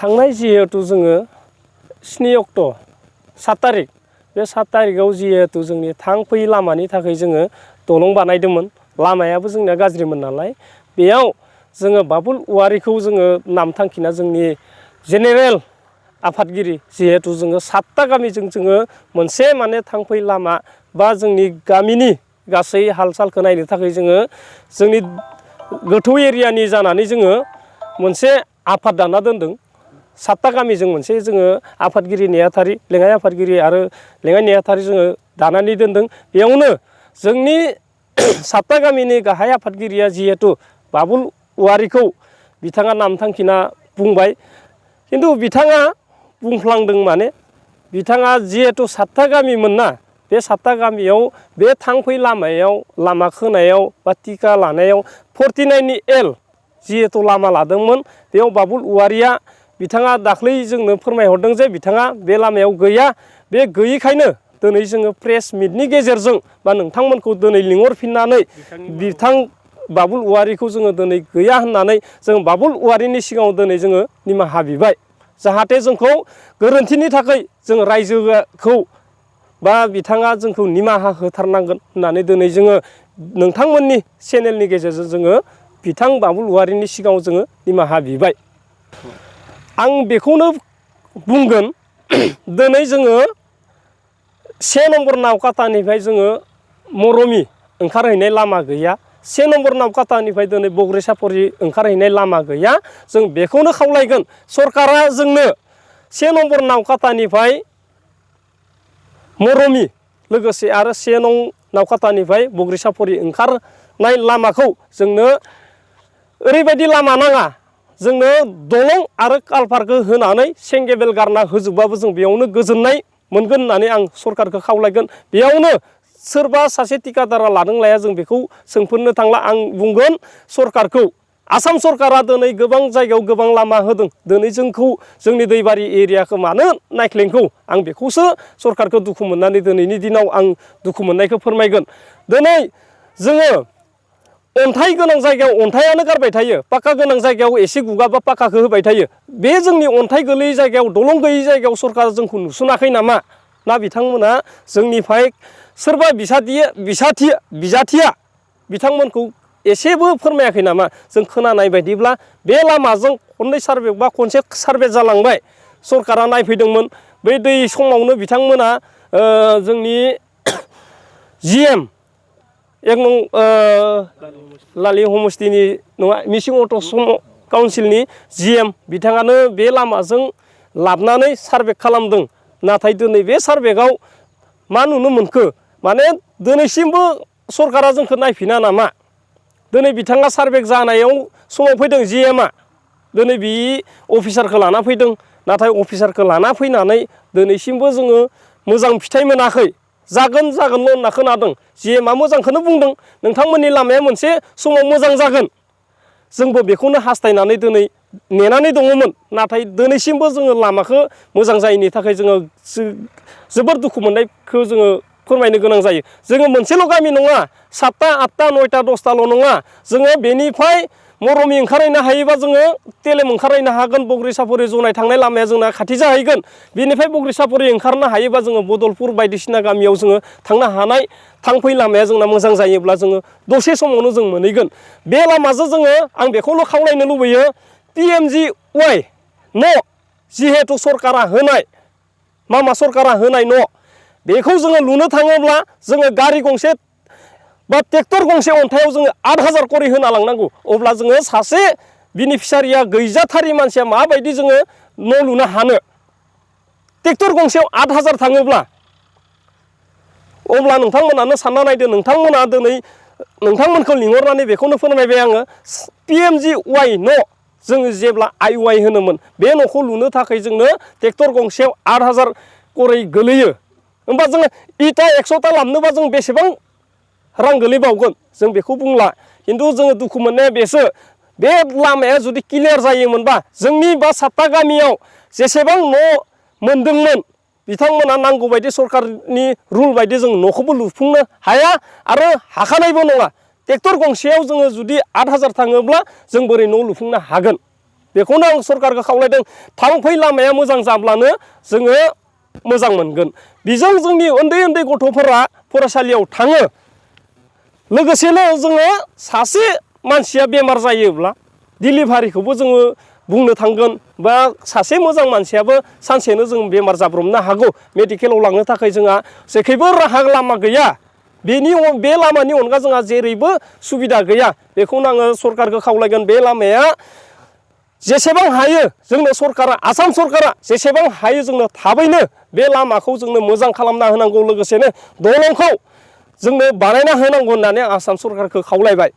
थांनाय जिहेतु जोङो 7 अक्ट' 7 तारिख बे 7 तारिखआव जिहेतु जोंनि थांफै लामानि थाखाय जोङो दलं बानायदोंमोन। लामायाबो जोंना गाज्रिमोन नालाय बेयाव जोङो बाबुल औवारिखौ जोङो नाम थांखिना जोंनि जेनेरेल आफादगिरि जिहेतु जोङो 7ता गामिजों जोङो मोनसे माने थांफै लामा बा जोंनि गामिनि गासै हाल सालखौ नायनो थाखाय जोङो जोंनि गोथौ एरियानि जानानै जोङो मोनसे आफाद दाना दोनदों। 7ता गामिजों मोनसे जोङो आफादगिरि नेहाथारि लेङाइ आफादगिरि आरो लेङाइ नेहाथारि जोङो दानानै दोनदों। बेयावनो जोंनि 7ता गामिनि गाहाय आफादगिरिया जिहेतु बाबुल औवारिखौ बिथाङा नाम थांखिना बुंबाय। खिन्थु बिथाङा बुंफ्लांदों माने बिथाङा जिहेतु 7ता गामिमोन ना बे 7ता गामियाव बे थांफै लामायाव लामा खोनायाव बा टिका लानायाव 49 L जिहेतु लामा लादोंमोन बेयाव बाबुल औवारिया बिथाङा दाख्लै जोंनो फोरमायहरदों जे बिथाङा बे लामायाव गैया। बे गैयैखायनो दिनै जोङो प्रेस मिटनि गेजेरजों बा नोंथांमोनखौ दिनै लिंहरफिननानै बिथां बाबुल औवारिखौ जोङो दिनै गैया होननानै जों बाबुल औवारिनि सिगाङाव दिनै जोङो निमाहा बिबाय। जाहाथे जोंखौ गोरोन्थिनि थाखाय जों रायजोखौ बा बिथाङा जोंखौ निमाहा होथारनांगोन होननानै दिनै जोङो नोंथांमोननि चेनेलनि गेजेरजों जोङो बिथां बाबुल औवारिनि सिगाङाव जोङो निमाहा बिबाय। आं बेखौनो बुंगोन दिनै जोङो 1 नम्बर नावकाटानिफ्राय जोङो मरमि ओंखारहैनाय लामा गैया। 1 नम्बर नावकाटानिफ्राय दिनै बग्रिसापरि ओंखारहैनाय लामा गैया। जों बेखौनो खावलायगोन सरकारा जोंनो 1 नम्बर नावकाटानिफ्राय मरमि लोगोसे आरो 1 नं नावकाटानिफ्राय बग्रिसापरि ओंखारनाय लामाखौ जोंनो ओरैबायदि लामा नाङा जोंनो दलं आरो कालभारखौ होनानै सेंगेबेल गारना होजोबबाबो जों बेयावनो गोजोननाय मोनगोन होननानै आं सरकारखौ खावलायगोन। बेयावनो सोरबा सासे थिकादारा लादों लाया जों बेखौ सोंफोरनो थांला। आं बुंगोन सरकारखौ आसाम सरकारा दिनै गोबां जायगायाव गोबां लामा होदों। दिनै जोंखौ जोंनि दैबारि एरियाखौ मानो नायख्लेंखौ आं बेखौसो सरकारखौ दुखु मोननानै दिनैनि दिनाव आं दुखु मोननायखौ फोरमायगोन। दिनै जोङो अन्थाइ गोनां जायगायाव अन्थाइयानो गारबाय थायो। पाक्का गोनां जायगायाव एसे गुगाबा पाक्काखौ होबाय थायो। बे जोंनि अन्थाइ गैयै जायगायाव दलं गैयै जायगायाव सरकारा जोंखौ नुसनाखै नामा? ना बिथांमोना जोंनिफ्राय सोरबा बिजाथिया बिथांमोनखौ एसेबो फोरमायाखै नामा? जों खोनानाय बायदिब्ला बे लामाजों खननै सारभे बा खनसे सारभे जालांबाय सरकारा नायफैदोंमोन। बै दै समावनो बिथांमोना जोंनि GM 1 नं लालि हमस्तिनि नङा मिसिं अट' काउन्सिलनि GM बिथाङानो बे लामाजों लाबनानै सारभे खालामदों। नाथाय दिनै बे सारभेआव मा नुनो मोनखो माने दिनैसिमबो सरकारा जोंखौ नायफिना नामा? दिनै बिथाङा सारभे जानायाव समाव फैदों GMआ दिनै बे अफिसारखौ लाना फैदों। नाथाय अफिसारखौ लाना फैनानै दिनैसिमबो जोङो मोजां फिथाइ मोनाखै। जागोनल' होनना खोनादों। GMआ मोजांखौनो बुंदों नोंथांमोननि लामाया मोनसे समाव मोजां जागोन। जोंबो बेखौनो हास्थायनानै दिनै नेनानै दङमोन। नाथाय दिनैसिमबो जोङो लामाखौ मोजां जायैनि थाखाय जोङो जोबोर दुखु मोननायखौ जोङो फोरमायनो गोनां जायो। जोङो मोनसेल' गामि नङा 7ता 8ता 9ता 10ताल' नङा जोङो बेनिफ्राय मरमि ओंखारहैनो हायोबा जोङो तेलेम ओंखारहैनो हागोन। बग्रिसापरि जनाय थांनाय लामाया जोंना खाथि जाहैगोन। बेनिफ्राय बग्रिसापरि ओंखारनो हायोबा जोङो बदलपुर बायदिसिना गामियाव जोङो थांनो हानाय थांफै लामाया जोंना मोजां जायोब्ला जोङो दसे समावनो जों मोनहैगोन। बे लामाजों जोङो आं बेखौल' खावलायनो लुबैयो PMGY न' जिहेतु सरकारा होनाय मामा सरकारा होनाय न' बेखौ जोङो लुनो थाङोब्ला जोङो गारि गंसे बा ट्रेक्टर गंसे अन्थाइयाव जोङो 8,000 करि होना लांनांगौ। अब्ला जोङो सासे बेनिफिसारिया गैजाथारि मानसिया माबायदि जोङो न' लुनो हानो? ट्रेक्टर गंसेयाव 8,000 थाङोब्ला अब्ला नोंथांमोनानो सानना नायदो। नोंथांमोना दिनै नोंथांमोनखौ लिंहरनानै बेखौनो फोरमायबाय आङो PMGY न' जोङो जेब्ला IY होनोमोन बे न'खौ लुनो थाखाय जोंनो ट्रेक्टर गंसेयाव 8,000 करि गोलैयो। होमबा जोङो इटा 100ता लाबनोबा जों बेसेबां रां गोलैबावगोन जों बेखौ बुंला। खिन्थु जोङो दुखु मोननाया बेसो बे लामाया जुदि क्लियार जायोमोनबा जोंनि बा 7ता गामियाव जेसेबां न' मोनदोंमोन बिथांमोना नांगौ बायदि सरकारनि रुल बायदि जों न'खौबो लुफुंनो हाया आरो हाखानायबो नङा। ट्रेक्टर गंसेयाव जोङो जुदि 8,000 थाङोब्ला जों बोरै न' लुफुंनो हागोन? बेखौनो आं सरकारखौ खावलायदों थांफै लामाया मोजां जाब्लानो जोङो मोजां मोनगोन बेजों जोंनि उन्दै उन्दै गथ'फोरा फरायसालियाव थाङो लोगोसेनो जोङो सासे मानसिया बेमार जायोब्ला डिलिभारिखौबो जोङो बुंनो थांगोन बा सासे मोजां मानसियाबो सानसेनो जों बेमार जाब्रबनो हागौ मेडिकेलाव लांनो थाखाय जोंहा जेखैबो राहा लामा गैया बे लामानि अनगा जोंहा जेरैबो सुबिदा गैया बेखौनो आङो सरकारखौ खावलायगोन बे लामाया जेसेबां हायो जोंनो सरकारा आसाम सरकारा जेसेबां हायो जोंनो थाबैनो बे लामाखौ जोंनो मोजां खालामना होनांगौ लोगोसेनो दलंखौ जोंनो बानायना होनांगौ होननानै आसाम सरकारखौ खावलायबाय।